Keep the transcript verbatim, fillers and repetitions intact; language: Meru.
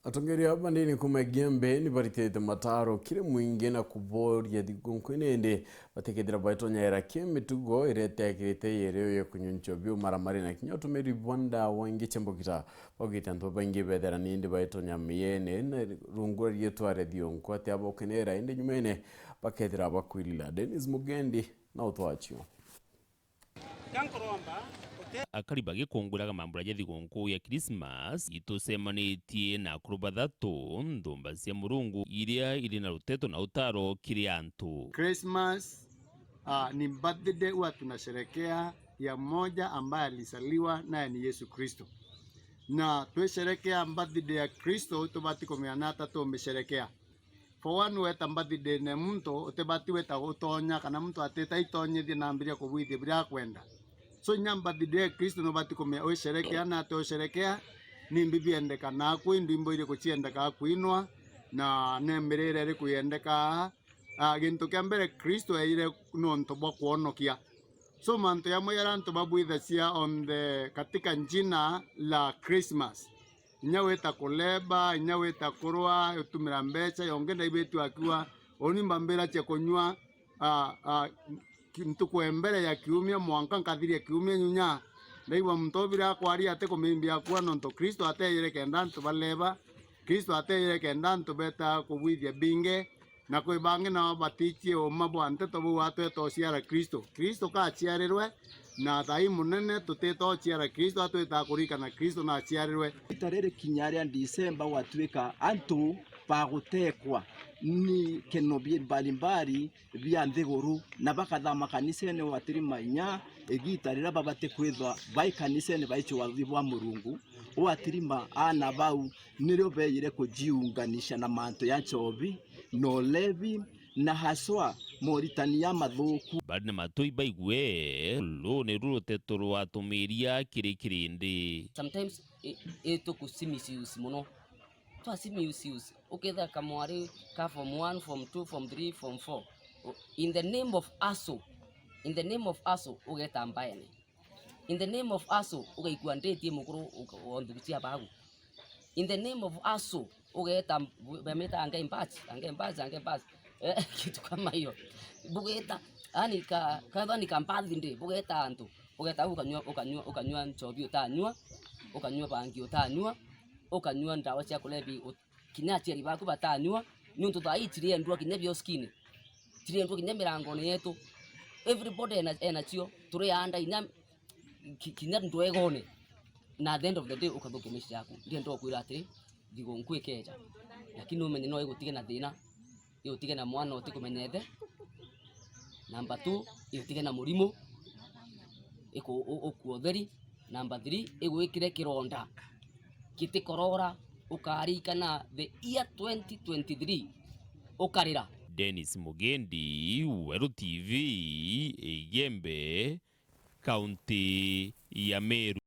Atongeria ba ndini kuma Igembe ni baritite mataro kiri mwingi na kuboria thigunku indi batikethira baitonyera ki mitugo iria itekirite yeri ya kunywa nchobi, umaramari na kinya utumiri bwa ndawa ingi cia mbugita. Baugite antu babaingi bethira nindi baitonya miyene na rungu rwa riitwa ria thigunku ati abokenera indi nyumene bakethira bakwirira. Dennis Mugendi na utwacio. Akari bagikungwiraga mambura ja thigunku ya Christmas, itucemanitie na akuru bathatu, nthumba cia Murungu iria iri na ruteto na utaro kiri antu. Christmas, ah, ni birthday huwa tunasherekea ya mmoja ambaye alizaliwa, naye ni Yesu Kristo. Na twisherekea birthday ya Kristo, tubati kumenya nata tumisherekea. For one, weta birthday ne muntu, utibati weta utonya, kana muntu atita itonyithia na ambiria kubwithia biria akwenda. So, inya birthday ya Kristo nubati kumenya uisherekea na ati usherekea, nimbi biendeka naku, indu imboire kuciendeka kwinwa, na ne mirire iriku yendekaa. Ah, gintu kia mbere, Kristo eire nontu bwa kwonokia. So, mantu jamwe jaria antu babwithacia on the, katika jina la Christmas. Inya wita kuleba, inya wita kurwa, utumira mbeca, yonge ndaibitue akiuga, uni mbambira cia kunyua, ah, ah, ki-, ntuku ya mbere ya kiumia mwanka nkathiria kiumia nyunya. Ndaigua muntu ubire akwaria ati kumimbia akua nontu Kristo ateyire kenda antu baleba, Kristo ateyire kenda antu beta kubwithia bingi, na kwi bangi nao batichie uma bwa nteto buu atweta uciara Kristo. Kristo kaciarirwe, na thai munene tutita uciara Kristo, atwita kurikana Kristo naciarirwe. Ita riri kinya ria Disemba gwatuika antu bagutekwa ni keno bi-, mbalimbali bia nthiguru, na bakathama kanisene watirima inya igita riria babati kwithwa bai kanisene baichwa uthio bwa Murungu. Watirima aana bau nirio beeyire kujiunganisha na mantu ya nchobi na ulevi, na haswa moritani ya mathuku. Bari na matu ibaigue, ruu niru ruteto rwatumiria kiri kirindi. Sometimes i-, i-, tukuci misuse muno. Twaci misuse. Ukethira kamwari ka form one, form two, form three, form four. U-, in the name of hustle, in the name of hustle, ugeta mbaene. In the name of hustle, ugaikua ndeti mukuru uka-, wa nthuku cia bagu. In the name of hustle, ugeta mb-, bamita ange mbaci, ange mbaci, ange mbaci. Eh, kitu kama hiyo. Bugeta, yani ka, ka, yani ka birthday, bugeta antu. Ugeta ukanyua, ukanyua, ukanyua nchobi utanyua, ukanyua bangi utanyua, ukanyua ndawa cia kulebi ut-, kinya aciari baku batanyua, niuntu thaa ii tiriendwa kinya bioskini. Tiriendwa kinya mirangone yetu. Everybody ena, enacio, turianda inya ki-, kinya ndwegone. Na at the end of the day, ukathukia maisha yaku. Ndienda ukwira atiri, thigunku ikeja. Lakini umenye no igutige na thina, igutige na mwana utikumenya ithe. Number two, igutige na murimu, iku-, u-, ukua utheri. Number three, igwikire kironda gitikorora, ukaririkana the year twenty twenty-three, ukarira. Dennis Mugendi, Weru T V, Igembe, kaunti ya Meru.